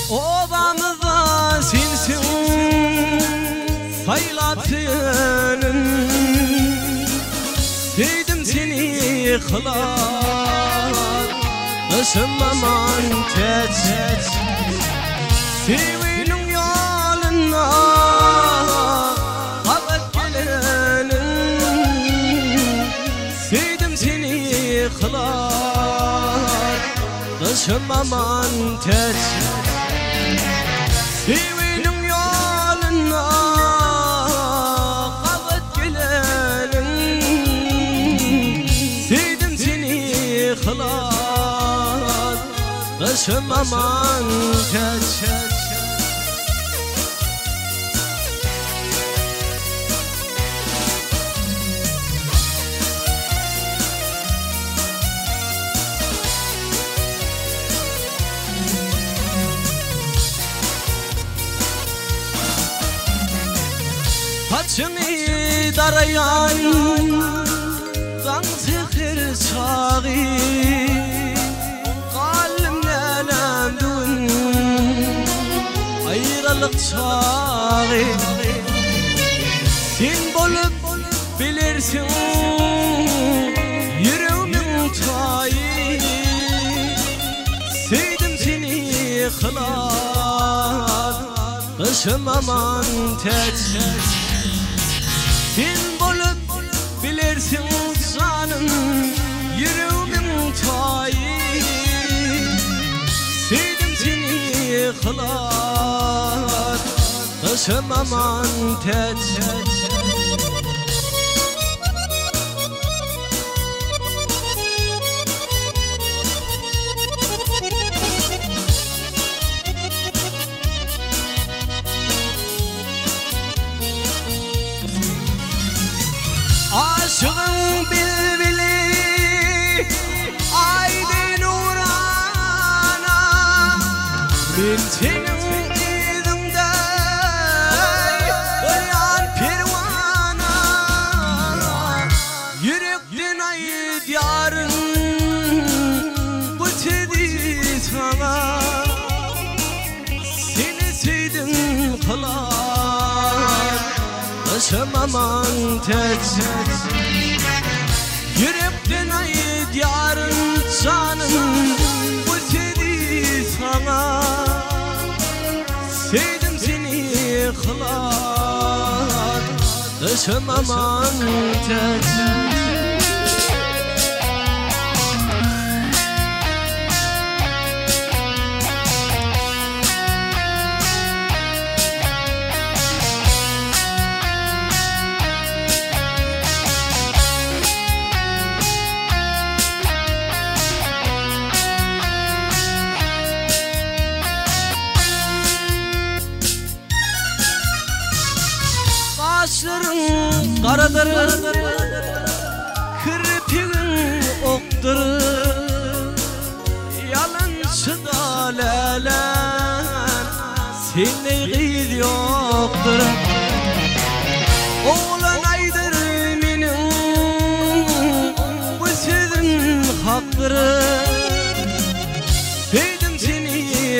Obamyzda sensiň saýlap söýenim Söýdüm seni yhlas Gyşym aman täç Söýginiň ýolunda gabat gelenim Söýdüm seni yhlas Gyşym aman täç Söýginiň ýolunda gabat gelenim Söýdüm seni yhlas Gyşym aman täç. Saçyňy daraýan daň säher çagy Galdym näläm bu gün aýralyk çagy Sen bolup bilersiň ýüregimiň taýy Söýdüm seni yhlas Gyşym aman täç Sen bolup bilersiň janym Ýüregimiň taýy Söýdüm seni yhlas Gyşym aman täç. Aşygyň bilbili aýdy nurana, Men seniň yzyňda bolýan perwana. Ýürekden aýdýaryn bu sözi saňa. Seni söýdüm kylar Gyşym aman täç. Ýürekden aýdýaryn janym bu sözi saňa. Söýdüm seni kylar Gyşym aman täç. Gaşlaryň garadyr, kirpigiň okdur. Ýalançyda läläm, Sendey gyz ýokdur. Oglan aýdyr meniň bu sözüm hakdyr. Söýdüm seni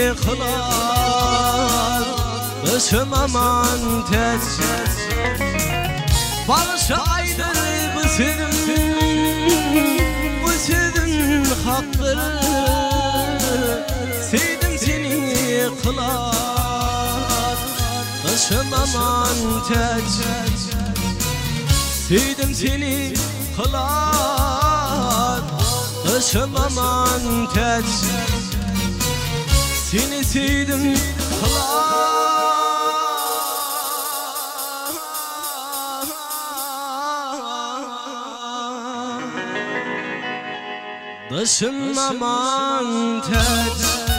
yhlas, Gyşym aman täç. Bagşy aýdyr bu sözüm, bu sözüm hakdyr. Söýdüm seni yhlas, Gyşym aman täç. Söýdüm seni yhlas, Gyşym aman täç. Seni söýdüm yhlas. Dyşym aman täç.